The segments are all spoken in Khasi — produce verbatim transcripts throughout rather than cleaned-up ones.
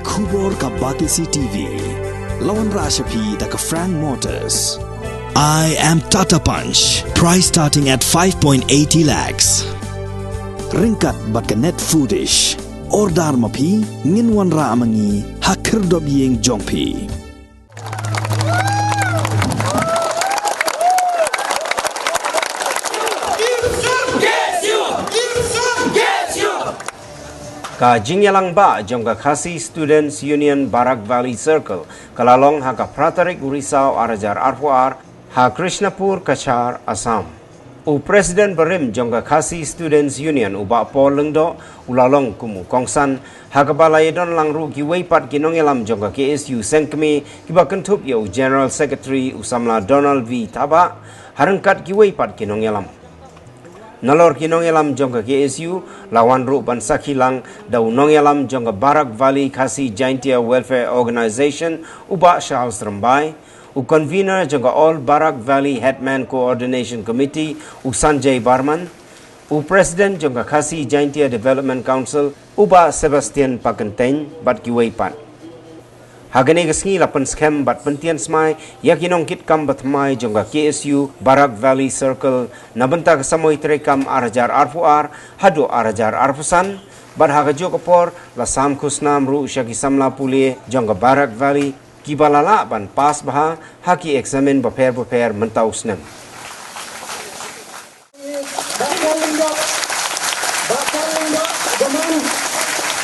Khubor ka Batesi T V. La wanrah sha phi da ka Frank Motors. I am Tata Punch. Price starting at five point eighty lakhs. Ryngkat bad ka Net Foodish. Order ma phi, ngin wanrah ma ngi ha khyrdop ïing jong phi. Ka jingïalang bah jong ka Khasi Students Union Barak Valley Circle ka la long ha ka phra tarik u Risaw ar hajar arphew ar ha Krishnapur, Cachar, Assam. U President barim jong ka Khasi Students Union, u Bah Paul Lyngdoh, u la long kum u kongsan, ha kaba la ïadon lang ruh kiwei pat ki nongïalam jong ka K S U seng kmie, kiba kynthup ïa u General Secretary, u samla Donald V Thabah, ha ryngkat kiwei pat ki nongïalam. Nalor ki nongïalam jong ka K S U, la wan ruh ban sakhi lang da u nongïalam jong ka Barak Valley Khasi Jaintia Welfare Organization, u Bah Charles Rymbai, u convener jong ka All Barak Valley Headman Coordination Committee, u Sanjay Barman, u President jong ka Khasi Jaintia Development Council, u Bah Sebastian Pakyntein, bad kiwei pat. Ha kane ka sngi la pynskhem bad pyntian smai ïa ki nongkitkam bathymmai jong ka K S U Barak Valley Circle na bynta ka samoi treikam ar hajar arphew ar haduh ar hajar arphew san, bad ha kajuh ka por la sam khusnam ruh sha ki samla pule jong ka Barak Valley, kiba la lah ban pass bha ha ki eksamin bapher bapher mynta u snem. Bah Paul Lyngdoh, Bah Paul Lyngdoh, Bah Paul Lyngdoh,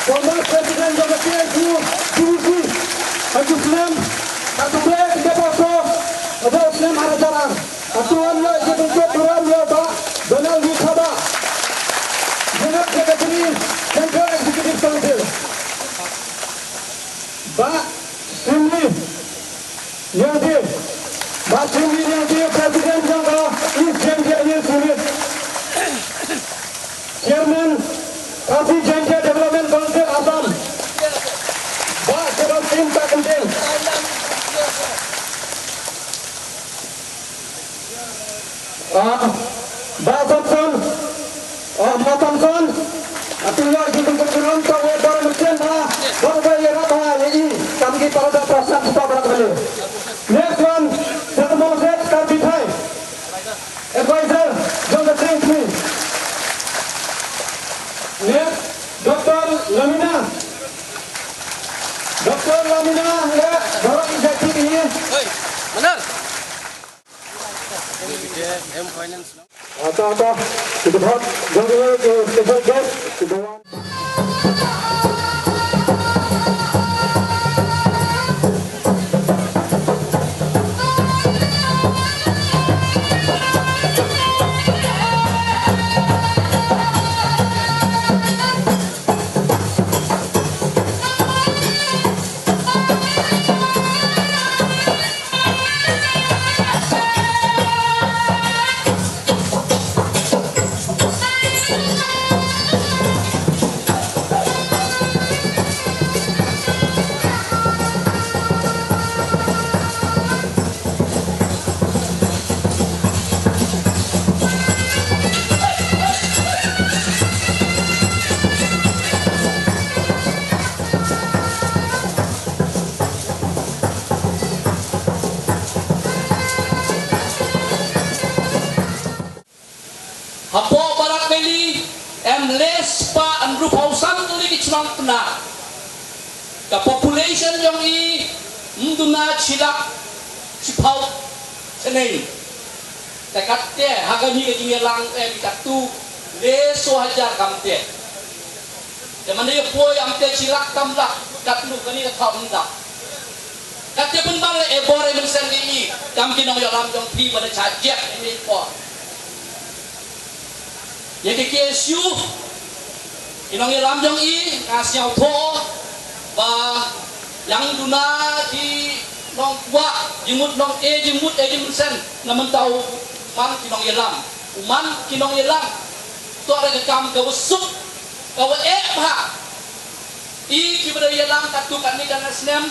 former president of the K S U, T V C, ha u snem, ha u snem, ha u snem, ha u snem ar hajar ar. Ha u snem ïa ka bynta program ïa Bah Donald V Thabah, General Secretary, Central Executive Council. Bah Singli Niangte, Bah Singli Niangte, President jong ka East Jaintia Hills Unit, Chairman Khasi Jaintia Development Council Assam, Bah Sebastian Pakyntein. Ah, Bah Samson, ah, Ma Samson, atu ïa ki bynta ki ram ka wei bar mungkin ha, bar ba ïarap ha ïa i, kam ki para da prasang kita barak balik. Next one, Sir Moses Karbithai, advisor, John the Train Three. Next, Doctor Lamina. Doctor Lamina, le, Doctor Ijati. Hey, mana? Ata, ata, kita buat, jom kita, kita buat, kita buat. Hapoh Barak Valley, em le spah hynriewphew san tylli ki chnong Pnar. Ka population jong i, ym duna shi lak shiphew shaneng. Te katte, ha kane ka jingïalang, em, katto, le so hajar kamte. Te mynta ïa poi, em, te shi lak tam lak, katno kane ka thaw ynda. Katte pynban le e bor e mynsiem ïa i, kam ki nongïalam jong phi ba da cha jek ïa i por. Ïa ka K S U, ki nongïalam jong i, nga sngewthuh, ba ïa duna ki nongkwah, jingmut nong e, jingmut e, jingmut sen, na mynta u man ki nongïalam. U man ki nongïalam. To ada ka kam ka wa suk, ka wa eh bha. I ki ba da ïalam katto katne katne snem.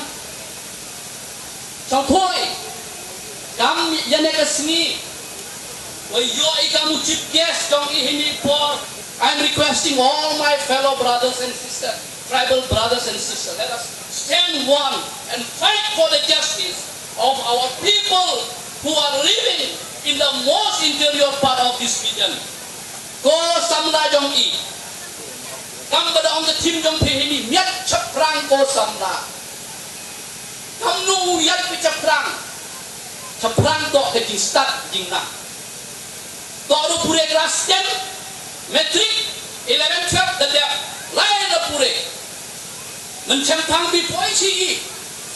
Sngewthuh i. Kam ïa ne ka sngi. Wa ïoh i kam u chief guest jong i hini por. I'm requesting all my fellow brothers and sisters, tribal brothers and sisters, let us Stand one and fight for the justice of our people who are living in the most interior part of this region. Ko samla jong i, kam ba da ong ka thim jong phi hi ni, miat chaphrang ko samla. Kam nu miat phi chaphrang. Chaphrang to ka jingstad jingnang. To ruh pure class ten, matric, eleven, twelve da dep, lai da pure. Mynshem pang bi poi chi i.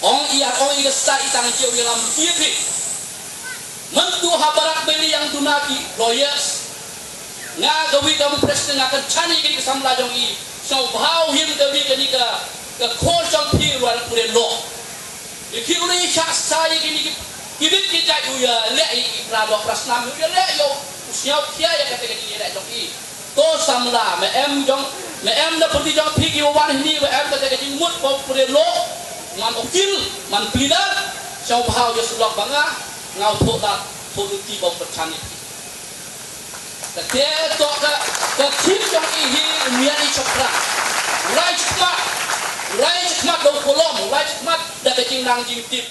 Ong i ar ong i ka stad i tang i jeu i lam i phi. Mynta ha barak beli yang duna ki lawyers. Nga ka wi ka mu president nga kan chani ki ka samla jong i. So bhau him ka wi ka ni ka ka khor jong phi ruan pure lo. Ïa ki u lei shah sa ïa kine ki, ki bit ki jait u ïa leh ïa ki pra dok pra snam u ïa leh ïa u sñiaw khia ïa kata ka jingïaleh jong i. To samla me em jong me em na pyrdi jong phi ki wan hini me em kata ka jingmut ba u pyrdi lo man u kil man pleader sñiaw bha u ïa sulok ba nga nga u thoh da thoh luti ba u pyrchan ïa ki. Kata to ka ka thim jong i hi u miat i chokra. Rai chakmat, rai chakmat da u kolom, rai chakmat da ka jingnang jingtip.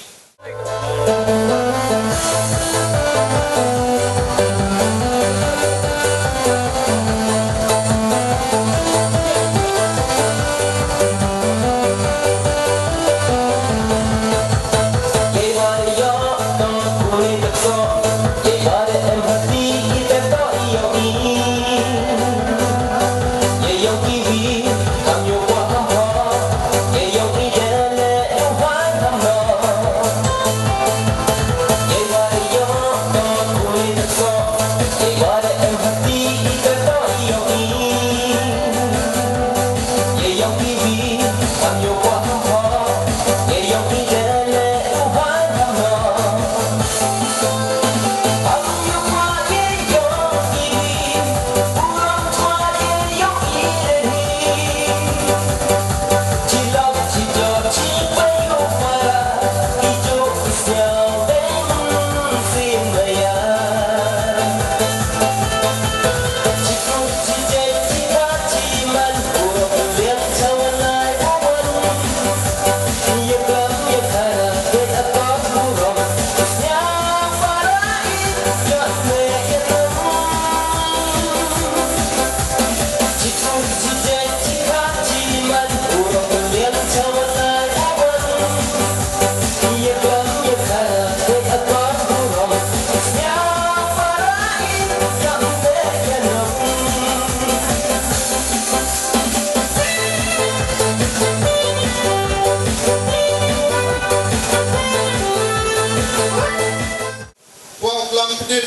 Kwah u klam kdit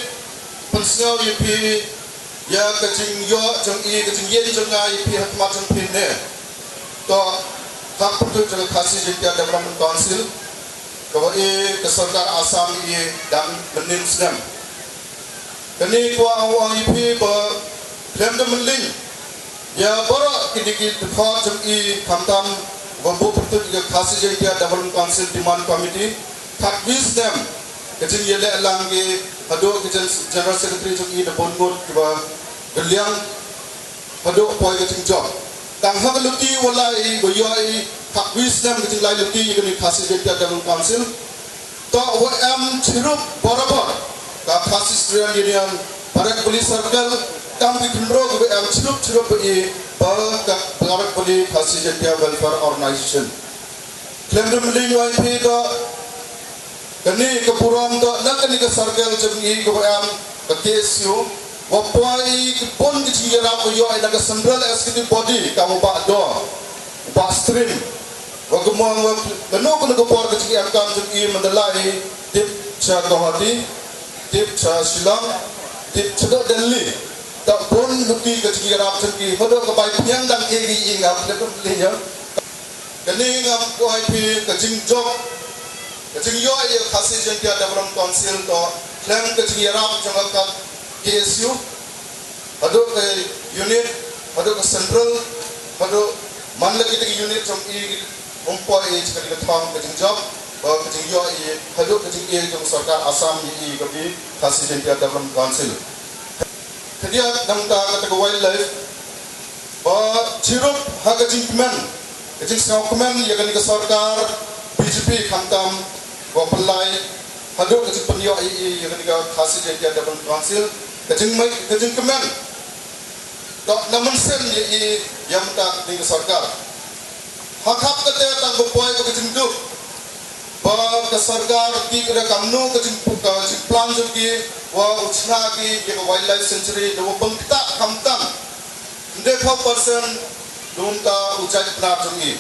pynsngew ïa phi ïa ka jingïoh jong i, ka jingïeng jong nga ïa phi ha khmat jong phi ne. To, ha pyrthei jong ka Khasi Jaintia Development Council kaba i ka sorkar Assam i dang mynnin snem. Kane kwah ong ïa phi ba khlem da mynnin ïa baroh kine ki dkhot jong i, khamtam ba buh pyrtuit ïa ka Khasi Jaintia Development Council Demand Committee. Khatwi snem ka jingïaleh lang ki haduh ki Gen-, General Secretary jong i da bun ngut kiba kylliang haduh poi ka jingjop. Tang ha ka luti wa lai i ba ïoh i khatwi snem ka jinglai luti ïa kane Khasi Jaintia Development Council. To wa em chirup borabor ka Khasi Student Union Barekbeli Circle, kam ki khynroo kiwa em chirup chirup ba i ba ka Barekbeli Khasi Jaintia Welfare Organization. Khlem da mynnin wa i phi to kane ka burom to na kane ka circle jong i kawa em ka K S U wa poi ki bun ki jingïarap wa ïoh i na ka Central Executive Body kam u Bah Dor, u Bah Stream. Wa kumno wa kano kano ka por ka jingïarap kam jong i man da lai tip cha Guwahati, tip cha Shillong, tip cha Delhi. Ta bun luti ka jingïarap jong i haduh ka bai phiang dang i i ngam da ka mynnin ïa. Kane ngam kwah phi ka jingjop ka jingïoh ïa Khasi Jaintia Development Council to khlem ka jingïarap jong ka K S U. Haduh ka unit, haduh ka central, haduh man la kita ki unit jong i um poi i cha ka thong ka jingjop ba ka jingïoh i haduh ka jingïoh jong sorkar Assam i i ka bi Khasi Jaintia Development Council. Khadiak nangta kata ka wildlife ba chirup ha ka jingkmen Ka jingsngewkmen ïa kane ka sorkar B J P khamtam wa pynlai haduh ka jingpynïoh ïa i ïa kane ka Khasi Jaintia Development Council, ka jingmai ka jingkmen. Ka na mynsiem ïa i ïa mynta kane ka sorkar. Ha khap kata tang ba poi ba ka jingduk ba ka sorkar ki ka da kamno ka jing ka jingplan jong ki wa u chna ki ïa ka wildlife sanctuary da wa pynktah khamtam hynriew phew percent dum ta u jait pnar jong i.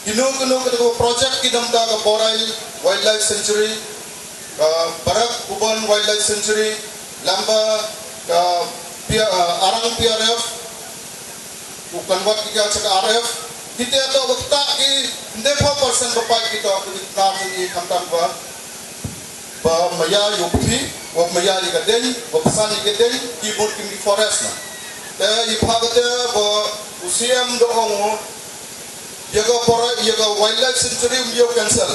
Kino kino ka da ka project ki dam ta ka Borail Wildlife Sanctuary, ka Barak Bhuban Wildlife Sanctuary, lamba ka P- uh, Arang P R F, u convert ki ka cha ka R F, kita to ba ktah ki hynriew phew percent ba pait kita ki nar jong i khamtam ba ba maya ïa u phi, ba maya ïa ka ding, ba pynsan ïa ka ding, ki mut ki mih forest na. Te i pha kata ba u C M da ong u, ïa ka pora, ïa ka wildlife sanctuary um ïoh cancel.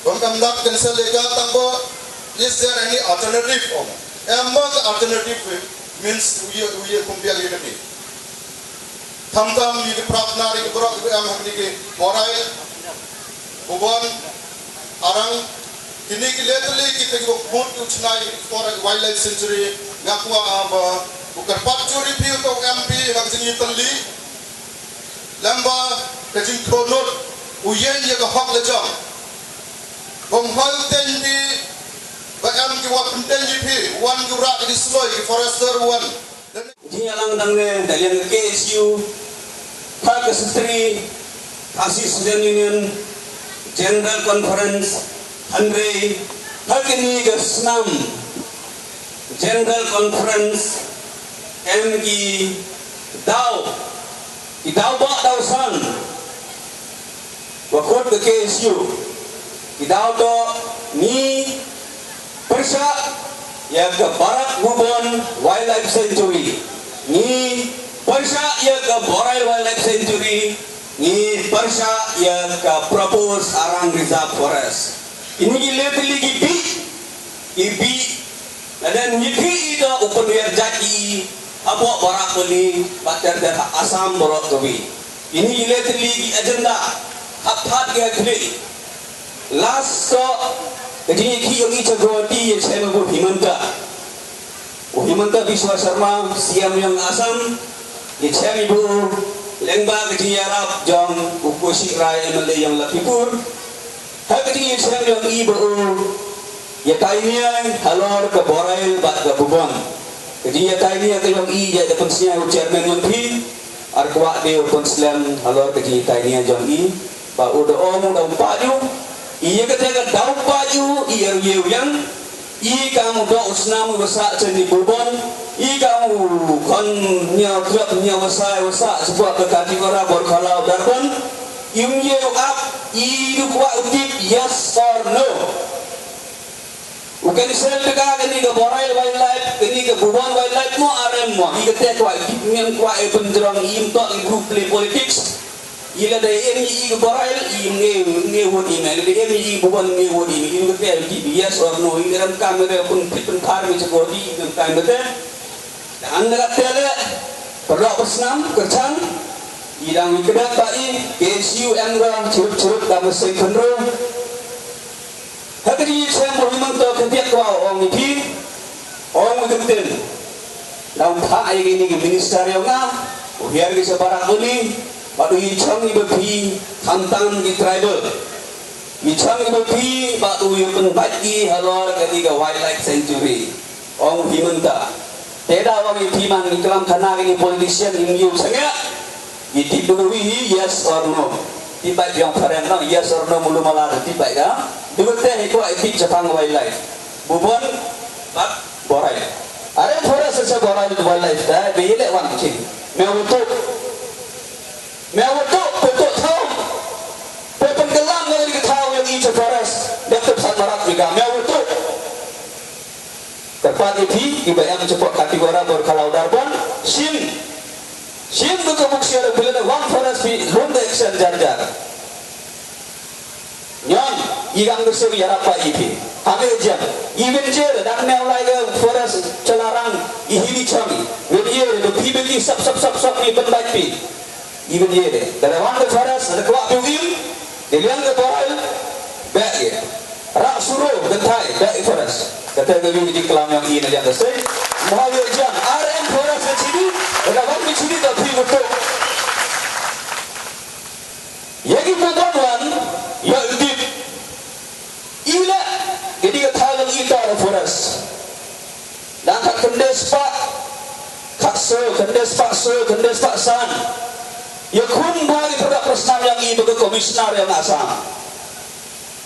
Bang kam dak cancel ïa ka tang ba, is there any alternative ong? Em ba ka alternative means u ïoh, u ïoh kumpiang ïa ka ni. Tam tam ïa ki prap na ri ki brok ki em ha kini ki Borail, Bhuban, Arang, kini ki le tylli ki te ki bok mut ki u chnai ki for wildlife sanctuary, nga kwah ba u kyrpad juri phi u to M P ha kini tylli. Lamba ka jingthonot u ïeng ïa ka hok la jong. Kong hoi u teng phi ba em ki wa pynteng ïa phi wan ki u rah ki di sloi ki forester wan. Jingïalang dang ne da liang ka K S U, ka ka Secretary, Khasi Student Union, General Conference, hynrei ha kini ka snam General Conference em ki daw, ki daw ba daw san. Wa khot ka K S U. Ki daw to ngi pyrshah ïa ka Barak Bhuban Wildlife Sanctuary. Ngi pyrshah ïa ka Borail Wildlife Sanctuary. Ngi pyrshah ïa ka proposed Arang Reserve Forest. Ini ki le tylli ki bih, ki bih. Laden ngi bih i da u pynwer jait i hapoh Barak Valley, bad ter ter ha Assam baroh kawei. Ini ki le tylli ki agenda, hap hat ki ha khlieh. Last so, ka jingïakhih yong i cha Guwahati ïa chem u Himanta. U Himanta Biswa Sharma, C M yong Assam, ïa chem i ba u lyngba ka jingïarap jong u Kaushik Rai M L A yong Lakhipur. Ha ka jingïachem yong i ba u ïatai nia halor ka Borail bad ka Bhuban. Ka jingïatai nia ka yong i ïa da pynsngiat u chairman yong phi. Ar kwah de u pynslem halor ka jingïatai nia jong i. Ba u da ong u da u paju. I ïa kata ka da u paju i ar ïew yang. I kam u doh u snam u ba sah cha ni Bhuban. I kam u khon nia u trep nia u ba sah u ba sah cha ka Katikora bor khala u Darbon. Im ye u ap, i du kwah u tip yes or no. U cancel te ka kani ka Borail Wildlife, kani ka Bhuban Wildlife mo arem mo. I ka te kwah i tip ngem kwah i pynjrong i im tok i group play politics. I la da em i ka Borail i nge nge wot i me. La da em i ka Bhuban nge wot i me. I ka te i tip yes or no. I ka ram kam re pun tip pun kar me chakodi i ka kam te. Dang na ka tele, perlok bersnam, kerchang, i dang i kedat ba i, K S U em ga, chirup-chirup, dang meseng khenro. Ha ka jingïachem ba u Himanta ka biak kwah ong i phi, ong i kyntin. Dang phah ïa kini ki minister ïa nga, u hiar ki sa Barak Valley, bad u i chong i ba phi, khamtam ki tribal. I chong i ba phi, bad u i pynbait ki halor kani ka wildlife sanctuary. Ong u Himanta. Te da ong i phi man i klam khana kini politician i ngi u sangeh. I tip du wi hi yes or no. Tip bai biang phareng no yes or no mulu mala tip bai ka. Du te hi kwah i tip chapang wildlife. Bhuban bad Borail. Are forest sa Borail wildlife da be le wan kin. Me utuk. Me utuk, utuk thaw. Pe pengkelam ngi thaw yang i forest. Dak tu phat marat juga. Me utuk. Kyrpad ïa phi, kiba em shapoh Katikora bor khala u Darbon, shim. Shim ka ka buk siar u phi lada wan forest phi, lum da action jar jar. Nyon, i gam ka sir ïarap pat ïa phi. Hame jam. I wen jer, dak ne u lai ka forest Chalarang, i hili chang. Wen jer, da phi beki sap sap sap sap i pynbait phi. Even ye de. Ka la wan ka forest, da kwah phi u im, da liang ka borail, beh ye. Rah suro, kynthai, beh i forest. Kata ka dei ka jingklam yong i na liang ka state. Mo ha we jang, R M forest ka chini, da wan ka chini ka phi u tuk. Ye ki pu ban wan, ïa u tip. I la, ka dei ka thaw yong i to la forest. Dang khat khyndai spah, khat so, khyndai spah so, khyndai spah san. Ïakhun bha ïa ki product personal yong i bad ka commissioner yong Assam.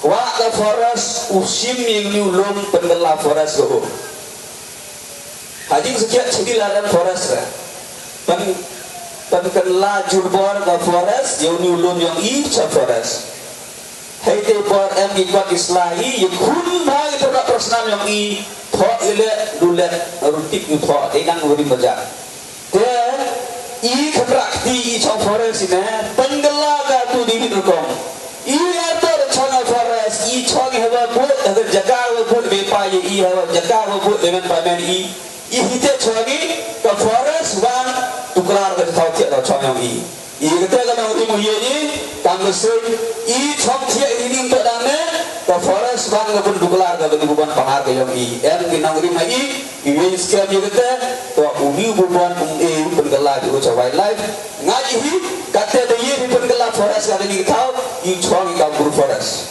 Kwah ka forest, u shim ïa u lum pynkylla forest ka u. Ha jingsakhiat shadei la dang forest ra. Pyn, pynkylla jubor ka forest, ïa u lum yong i cha forest. Hei te por em ki kot ki sla i, ïakhun bha ïa ki product personal yong i, thoh i leh, du leh, rutik i thoh, te nang uri majak. Te, i khynra kti i chong forest i ne, pynkylla ka tu di bit rukom. I ar to da chong forest, i chong i haba buh, haba jaka haba buh, be pa i, i haba jaka haba buh, be men pa men i. I hi te chong i, ka forest wan, tuklar ka thaw thiah da chong yong i. I kata ka nongrim u ïa i, kam ka sui, i chong thiah i ning to dang ne, ka forest wan ka bun tuklar ka bun bun pahar ka yong i. Em ki nongrim ha i, i ïa i scam ïa kata, to u ni u bun um e u pynkylla ki u cha wildlife. Nga i hi, kata da i hi pynkylla forest ka ni thaw, i chong i kam bru forest.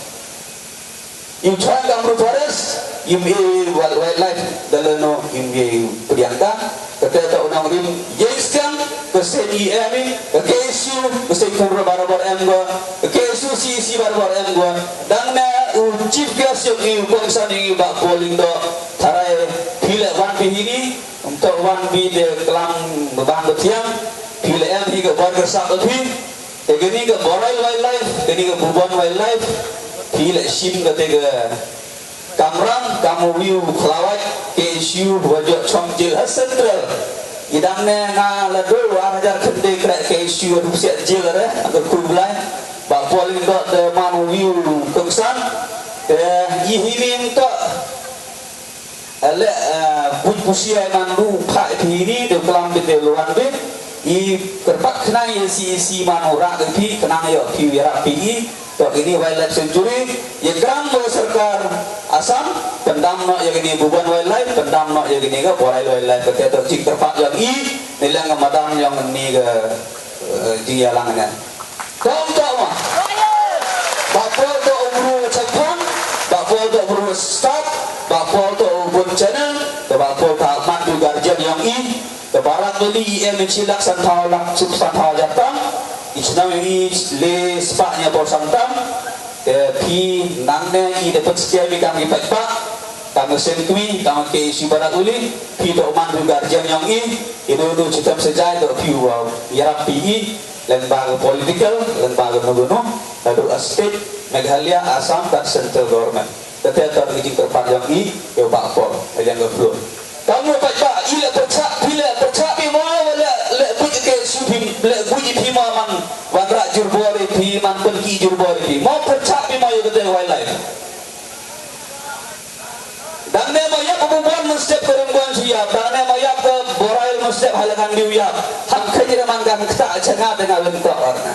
Im chong kam bru forest, im e wild, wildlife, da lano im e pdiang ka, kata ta u nongrim, ïa i skang, ka seng i em i, ka K S U, ka seng khynra barabor em go, ka K S U C E C barabor em go, dang na u chief guest yong i, u kongsan yong i, Bah Paul Lyngdoh, tharai, phi la wan phi hi ni, um to wan phi de klam bang ka thiang, phi la em hi ka bor ka sak ka phi, Te kane ka Borail Wildlife, kane ka Bhuban Wildlife, phi la shim kata ka kamram, kam u view khlawait, K S U, wa jot chong jail ha Central. Idang ne nga la do, ar hajar khyndai kra K S U, adu siat jail re, ka kublai. Ba Paul Lyngdoh te man u view kongsan. Te, i hi lim to. Ale, eh, buit busia man du pha phi ni de klam bit de luan bit. I kyrpad khnai ïa C E C man u rak phi khnang ïa phi ïarap phi i. To kini wildlife sanctuary. Ïa kram ba sorkar Assam pyndam noh ïa kini Bhuban Wildlife, pyndam noh ïa kini ka Borail Wildlife. Kata to jingkyrpad ïa i. Ni lang ka madan ïa ni ka, eh, jingïalang ne. Tong to ma. Ba Paul to u bru Chapang, ba Paul to u bru Stop, ba Paul to u bun channel, to ba Paul ta man tu guardian yong i, to barak tu li i em chi lak san thaw lak suk san thaw hajar tam, i chnam i le spah nya por san tam, te phi nang ne i de pet setia mi kam i pet pak, kam sen kmi, kam ke isi barak uli, phi to man tu guardian yong i, i do do chitam sejai to phi wow, yarap phi i, Lyngba ka political, lyngba ka no no, ka dei a state, Meghalaya, Assam, ka central government. Kata ka dei ka jingkyrpad jong i, ïa u Bah Paul, ïa ka floor. Ka mut ba, ba, i la pyrshah, phi la pyrshah phi mo, la, la buit ke su phi, la buit phi mo man, wanrah jubor phi, man pynki jubor phi. Mo pyrshah phi mo ïa kata wildlife. Dang ne mo ïap u Bhuban mynstep ka Rymbuan shu ïap, dang ne mo ïap ka Borail mynstep ha la kan diu ïap. Ham khyndiat man kan kta cha nga te nga lyntok ar na.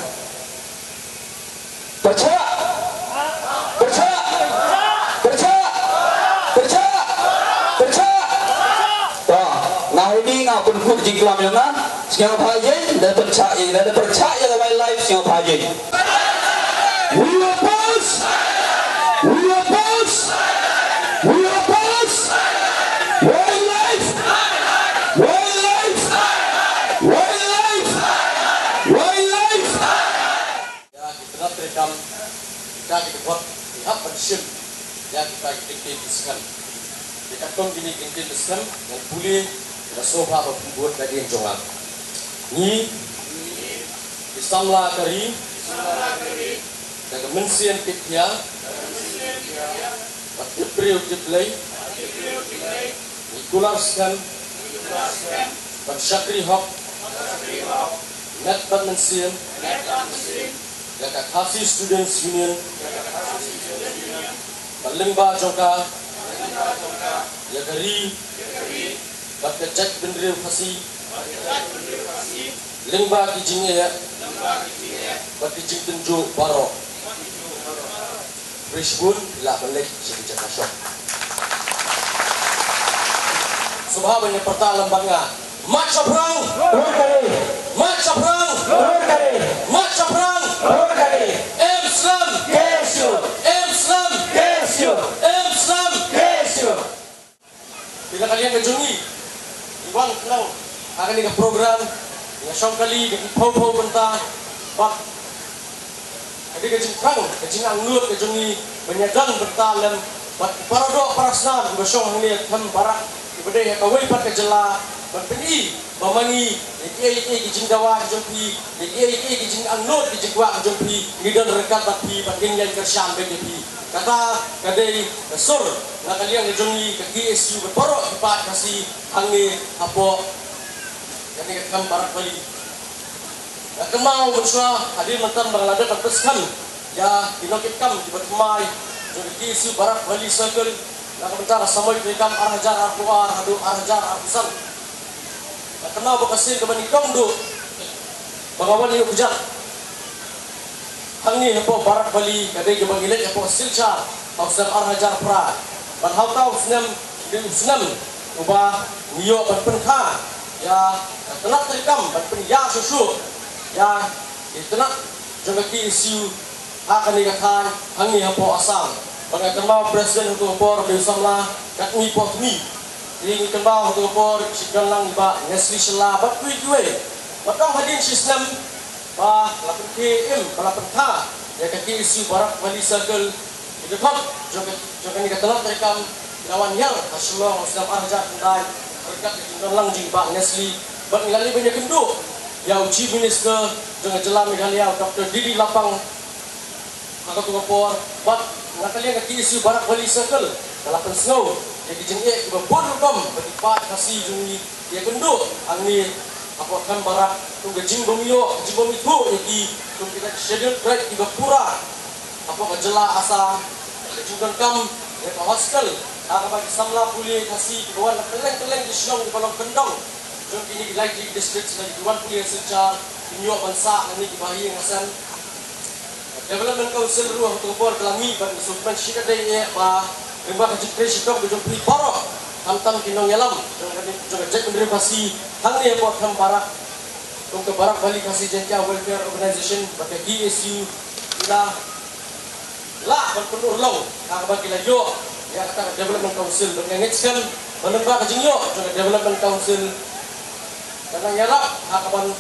Pyrshah! Pyrshah! Pyrshah! Pyrshah! Pyrshah! To, nga hini nga pynkut jingklam ïa nga. Sngewbha ïa, da pyrshah ïa, da pyrshah ïa ka wildlife, sngewbha ïa. We oppose! We oppose! We oppose! Wildlife! Wildlife! Wildlife! Wildlife! Ïa ki tnat treikam, ïa ki dkhot, ki hap ban shim, ïa kita ki kyntien ki skhem. Te katkum kine ki kyntien ki skhem, ngan pule, ïa ka sngewbha ba pynbud na dien jong nga. Ngi, ki samla ka ri, da ka mynsiem tip ïa, bad tip briew tip Blei, ngi kular skhem, ban shakri hok, met bad mynsiem, ïa ka Khasi Students Union, bad lyngba jong ka, ïa ka ri, bad ka jaitbynriew Khasi, lyngba ki jingeh, bad ki jingtynjuh baroh. Khublei shibun, lah ban leit sha ki jaka shong. Sngewbha ban ïa pyrta lem bad nga. March shaphrang! Run ka ri! March shaphrang! Run ka ri! March shaphrang! Run ka ri! Em slem! K S U! Em slem! K S U! Em slem! K S U! Ki la ka liang ka jong ngi, ngi wan khnang ha kane ka program, ngi shong kali da ki phew phew bynta, bad ka dei ka jingthrang, ka jingangnud ka jong ngi ban ïadon bynta lem bad ki paradoh parasnam kiba shong hangne ha Them Barak, kiba dei ha kawei pat ka jylla, ban pyni ba ma ngi, ïa kiei kiei ki jingdawa ki jong phi, ïa kiei kiei ki jingangnud ki jingkwah ki jong phi, ngi don ryngkat bad phi bad ngin ïai kyrshan beit ïa phi. Kata ka dei ka sur na ka liang ka jong ngi ka K S U bad baroh ki paid Khasi hangne hapoh kane ka Them Barak Valley. Nga kynmaw mynshuwa hadien mynta ba nga la dep ban pynskhem ïa ki nongkitkam kiba thymmai jong ka K S U Barak Valley Circle na ka bynta ka samoi treikam ar hajar arphew ar haduh ar hajar arphew san. Nga kynmaw ba ka sien kaba nyngkong duh ba nga wan ïuh kjat hangne hapoh Barak Valley ka dei kaba ngi leit hapoh Silchar ha u snem ar hajar phra. Bad ha uta u snem, dei u snem uba ngi ïoh ban pynkha ïa ka tnat treikam ban pynïar shuh shuh ïa ka tnat jong ka K S U ha kane ka thaiñ hangne hapoh Assam. Bad nga kynmaw president ha uto u por dei u samla Katmi Potmi. Te ngi kynmaw ha uto u por shi don lang i Bah Nestle Shylla bad kiwei kiwei. Bad tang hadien shi snem ba la pynkhie im, ba la pynkha ïa ka K S U Barak Valley Circle, ki dkhot jong ka, jong kane ka tnat treikam ki la wan hiar ha Shillong ha u snem ar hajar khyndai ryngkat ka jingdon lang jong i Bah Nestle. Bad ngi la leit ban ïakynduh ïa u Chief Minister jong ka jylla Meghalaya, u Doctor D D Lapang, ha kato ka por. Bad na ka liang ka K S U Barak Valley Circle ka la pynsngew ïa ki jingeh kiba bun rukom ba ki paid Khasi jong ngi ki ïakynduh hangne hapoh Them Barak, kum ka jingbym ïoh, ka jingbym ithuh ïa ki kum kita ki Scheduled Tribe kiba pura hapoh ka jylla Assam, ka jingdonkam ïa ka hostel ha kaba ki samla pule Khasi kiba wan na kylleng kylleng ki shnong kiba long kyndong jong kine ki lai tylli ki district, lada ki wan pule ha Silchar kin ïoh ban sah nangne kiba ha ïing ha sem. Development Council ruh ha kato ka por ka la mih bad ngi sngewkmen shikatdei eh ba lyngba ka jingtrei shitom ka jong phi baroh, khamtam ki nongïalam jong ka, jong ka jaitbynriew Khasi hangne hapoh Them Barak, kum ka Barak Valley Khasi Jaintia Welfare Organisation bad ka K S U, ki la lah ban pynurlong ha kaba ki la ïoh ïa kata ka Development Council. Bad nga ngeit skhem ba lyngba ka jingïoh jong ka Development Council, ka nang ïarap ha kaban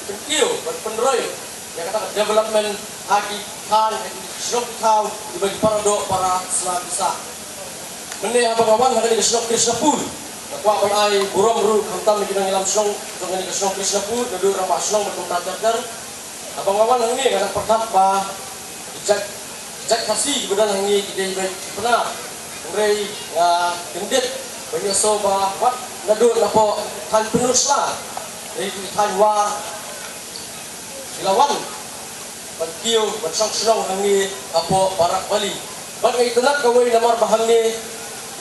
pynkiew ban pynroi ïa kata ka development ha ki thaiñ, ha ki shnong ki thaw kiba ki paradoh parasnam ki sah. Mynne haba nga wan ha kane ka shnong Krishnapur, nga kwah ban ai burom ruh khamtam ïa ki nongïalam shnong jong kane ka shnong Krishnapur, naduh rangbah shnong bad kumta ter ter. Haba nga wan hangne nga dang pyrkhat ba ki jait, ki jait Khasi kiba don hangne ki dei beit ki Pnar. Hynrei nga kyndit ban ïohsngew ba wat naduh napoh thaiñ Pynursla, dei ki thaiñ War, ki la wan ban kiew ban shong shnong hangne hapoh Barak Valley. Bad nga itynnad kawei namar ba hangne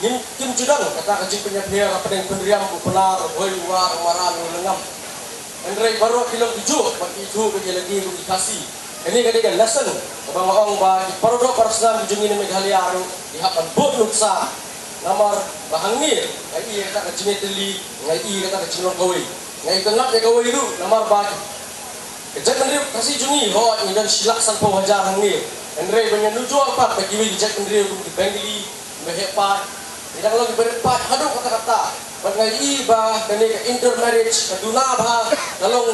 ngim, kim ju don kata ka jingpynïapher hapdeng Pynriam, u Pnar, u Bhoi, u War, u Maran, u Lyngngam. Hynrei baroh ki long kijuh bad ki ithuh bad ïa lade kum ki Khasi. Kane ka dei ka lesson kaba nga ong ba ki paradoh parasnam ki jong ngi na Meghalaya ruh ki hap ban bud nuksa. Namar ba hangne nga ïohi ïa kata ka jingïatylli, nga ïohi ïa kata ka jinglong kawei. Nga itynnad ïa kawei ruh namar ba ka jaitbynriew Khasi jong ngi, hooid, ngi don shi lak sanphew hajar hangne. Hynrei ban ïanujor pat da kiwei ki jaitbynriew kum ki Bengali, kiba heh paid, ngi dang long kiba rit paid haduh katta katta. Bad nga ïohi ba kane ka intermarriage ka duna bha, ka long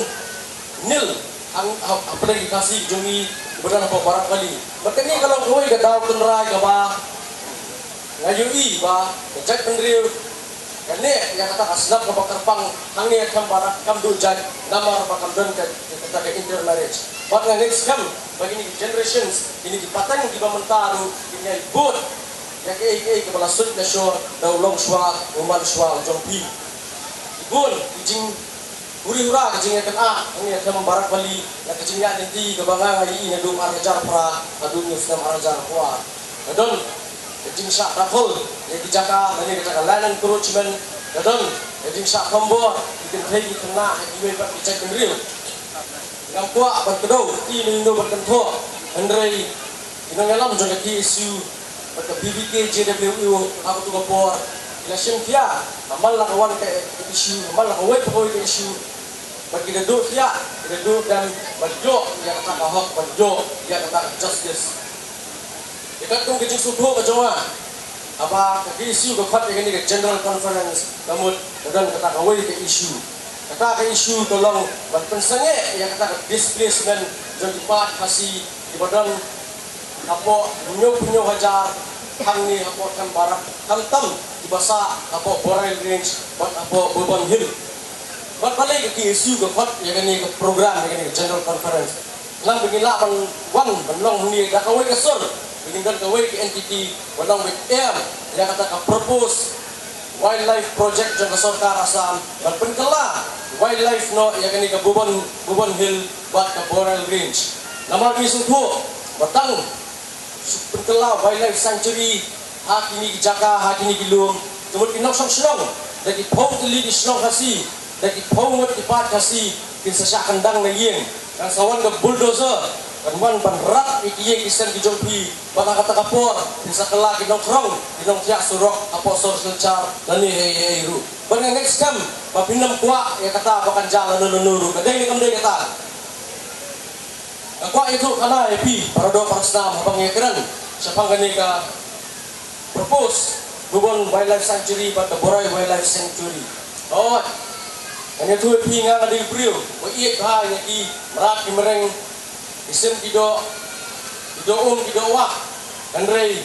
nil hang, ha, hapdeng ki Khasi jong ngi kiba don hapoh Barak Valley. Bad kane ka long kawei ka daw tynrai kaba nga ïohi ba ka jaitbynriew ka neh ïa kata ka snap kaba kyrpang hangne ha Them Barak, kam duh jait namar ba kam don ka, kata ka intermarriage. Bad nga ngeit skhem ba kine ki generations, kine ki pateng kiba mynta ruh kin ïai bud ïa kaei kaei kaba la suit la shor da u longshuwa u manshuwa u jong phi. Ki bun ki jing huri hura ka jingïakynad hangne ha Them Barak Valley, na ka jingïaid lynti kaba nga nga ïohi naduh ar hajar phra haduh u snem ar hajar phra. Ka don ka jingshah dakhol ïa ki jaka, lane ka jaka land encroachment, ka don ka jingshah thombor ki kynthei ki khynnah ha kiwei pat ki jaitbynriew. Kam kwah ban kdew, i mynno ban kynthoh. Hynrei i nongïalam jong ka K S U bad ka B B K J W U ha katu ka por ki la shim khia ha man la ka wan ka issue, ha man la kawei pa kawei ka issue. Bad ki da duh khia, ki da duh dem ban ïoh ïa kata ka hok, ban ïoh ïa kata ka justice. Ïa katkum ka jingsngewthuh ka jong nga, haba ka K S U ka khot ïa kane ka General Conference, ka mut ka don kata kawei ka issue. Kata ka issue ka long ban pynsangeh ïa kata ka displacement jong ki paid Khasi kiba don hapoh hynñiew phew hynñiew hajar hangne hapoh Them Barak, khamtam kiba sah hapoh Borel Range bad hapoh Bhuban Hill. Bad balei ka K S U ka khot ïa kane ka program, ïa kane ka General Conference? Namar ba ngin lah ban wan ban long hangne da kawei ka sur, ba ngin don kawei ka entity, ban long ban em ïa kata ka proposed wildlife project jong ka sorkar Assam, ban pynkylla wildlife noh ïa kane ka Bhuban, Bhuban Hill bad ka Borel Range. Namar ngi sngewthuh ba tang shu pynkylla wildlife sanctuary ha kine ki jaka, ha kine ki lum, ka mut ki nongshong shnong da ki phew tylli ki shnong Khasi, da ki phew ngut ki paid Khasi kin sa shah kyndang na ïing. Kan sa wan ka bulldozer, kan wan ban rat ïa ki ïing ki sem ki jong phi. Bad ha kata ka por kin sa kylla ki nongkhrong, ki nongthiah surok hapoh sor Silchar lane hei hei ruh. Bad nga ngeit skhem ba phin ym kwah ïa kata ba kan jia lano lano ruh. Ka dei ne kam dei kata? Nga kwah ïathuh khana ïa phi para doh para snam, haba ngi ïakren shaphang kane ka proposed Bhuban Wildlife Sanctuary bad ka Borel Wildlife Sanctuary. Hooid, ngan ïathuh ïa phi, nga nga dei u briew ba ïeit bha ïa ki mrad ki mreng, ki sim ki doh, ki doh um ki doh wah. Hynrei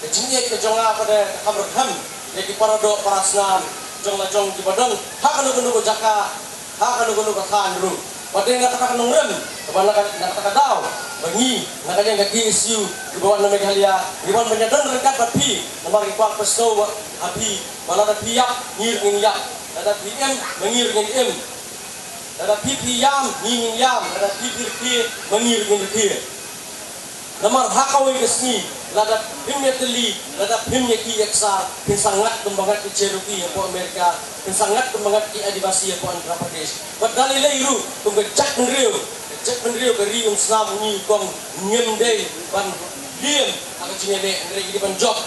ka jingïeit ka jong nga pat de ka kham rkham ïa ki para doh para snam jong la jong kiba don ha kano kano ka jaka, ha kano kano ka thaiñ ruh. Bad dei na kata ka nongrim, kaba na ka, na kata ka daw ba ngi na ka liang ka K S U kiba wan na Meghalaya ngi wan ban ïadon ryngkat bad phi, namar ngi kwah pynsngew ha phi ba lada phi ïap ngi ruh ngin ïap, lada phi im ma ngi ruh ngin im, lada phi phi ïam ngi ngin ïam, lada phi phi rkhie ma ngi ruh ngin rkhie. Namar ha kawei ka sngi, lada phim ïatylli, lada phim ïakhih ïaksar, phin sa ngat kumba ngat ki Cherokee hapoh America, phin sa ngat kumba ngat ki Adivasi hapoh Andhra Pradesh. Bad da lei lei ruh, kum ka jaitbynriew, ka jaitbynriew ka ri umsnam u ngi u kong, ngim dei ban liem ha ka jingïaleh, hynrei ngi dei ban jop.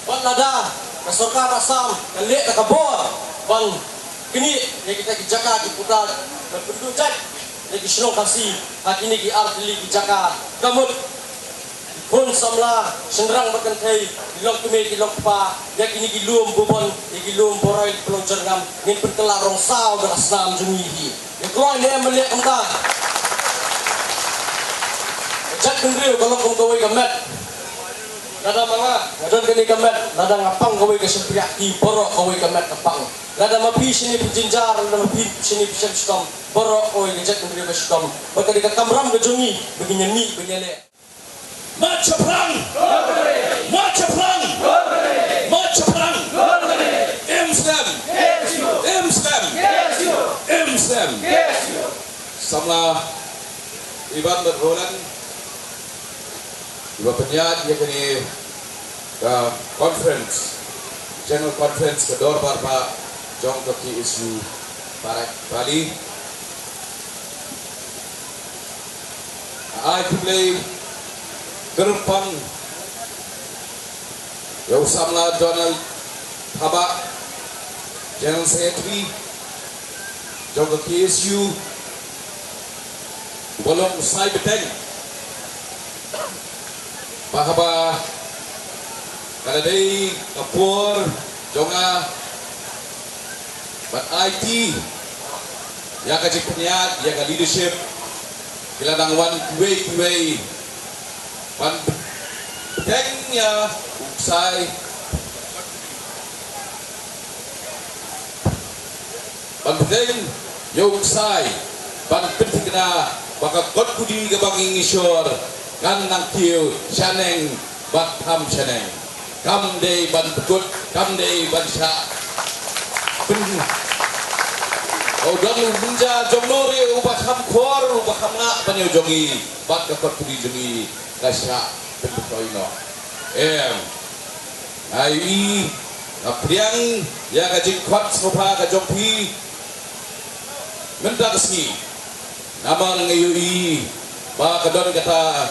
Bad lada ka sorkar Assam ka leh da ka bor ban knieh ïa kita ki jaka ki puta ban pynduh jait ïa ki shnong Khasi ha kine ki ar tylli ki jaka, ka mut ki khun samla shynrang bad kynthei, ki longkmie ki longkpa, ïa kine ki lum Bhuban, ïa ki lum Borel, ki Pynlong Jyrngam, ngin pynkylla rong saw da ka snam jong ngi hi. Ïa kloi ne em ban leh kumta? Ka jaitbynriew ka long kum kawei ka met. Lada ma nga nga don kane ka met, lada nga pang kawei ka shympriahti, baroh kawei ka met ka pang. Lada ma phi shane phi jynjar, lada ma phi shane phi shem shitom, baroh kawei ka jaitbynriew ka shitom. Bad ka dei ka kamram ka jong ngi ba ngin ïamih ba ngin ïaleh. Mat shaphrang! Mat shaphrang! Mat shaphrang! Im slem! Im slem! Im slem! Samla Ivan bad Roland, iba pynïaid ïa kane ka conference, general conference ka dorbar ba jong ka K S U Barak Valley. Ai khublei kyrpang ïa u samla Donald Thabah, General Secretary jong ka K S U, uba long u sai bteng. Ba haba ka la dei ka por jong nga ban aiti ïa ka jingpynïaid ïa ka leadership, ki la nang wan kiwei kiwei ban bteng ïa u ksai, ban bteng ïa u ksai, ban pynthikna ba ka kot kudi kaba ngi ngi shor kan nang kiew shaneng bad kham shaneng. Kam dei ban pynkut, kam dei ban shah pyn-, u don u bynta jong no ruh uba kham khor, uba kham ngah ban ïa u jong ngi, bad ka kot kudi jong ngi ka shah pynpoi noh. Em. Ai, nga pdiang ïa ka jingkhot sngewbha ka jong phi mynta ka sngi. Namar nga ïohi ba ka don kata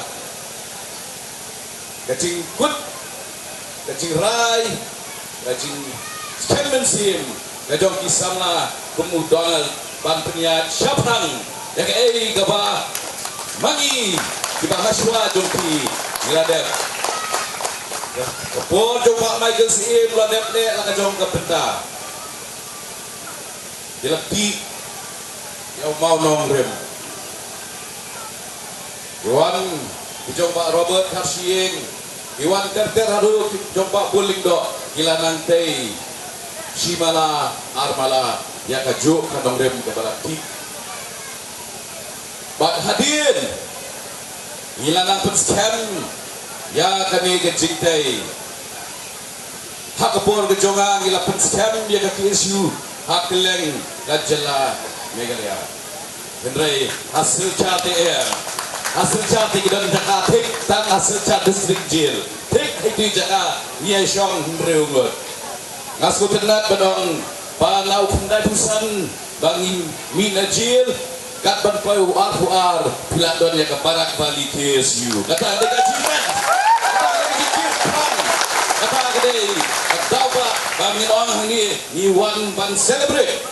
ka jingkut, ka jingrai, ka jingskhem mynsiem ka jong ki samla kum u Donald ban pynïaid shaphrang ïa kaei kaba ma ngi kiba hashwa jong ki ngi la dep. Ka por jong Bah Michael Syiem la dep leh la ka jong ka bynta. Ki la tih ïa u maw nongrim. Ki wan ki jong Bah Robert Kharshiing, ki wan ter ter haduh ki jong Bah Bul Lyngdoh, ki la nang tei shi mala ar mala ïa kajuh ka nongrim kaba la tih. Bad hadien ngi la nang pynskhem ïa kane ka jingtei. Ha ka por ka jong nga ngi la pynskhem ïa ka K S U ha kylleng ka jylla Meghalaya. Hynrei ha Silchar te em, ha Silchar te ki don jaka thik tang ha Silchar District Jail. Thik ha itu i jaka ngi ïa shong hynriew ngut. Nga sngewtynnat ban ong ba na u khyndai phew san ba ngin mih na jail, kat ban poi u arphew ar phi la don ïa ka Barak Valley K S U. Kata ka dei ka achievement. Kata ka dei ka jingkyrpang. Kata ka dei ka daw ba, ba ngin ong hangne ngi wan ban celebrate,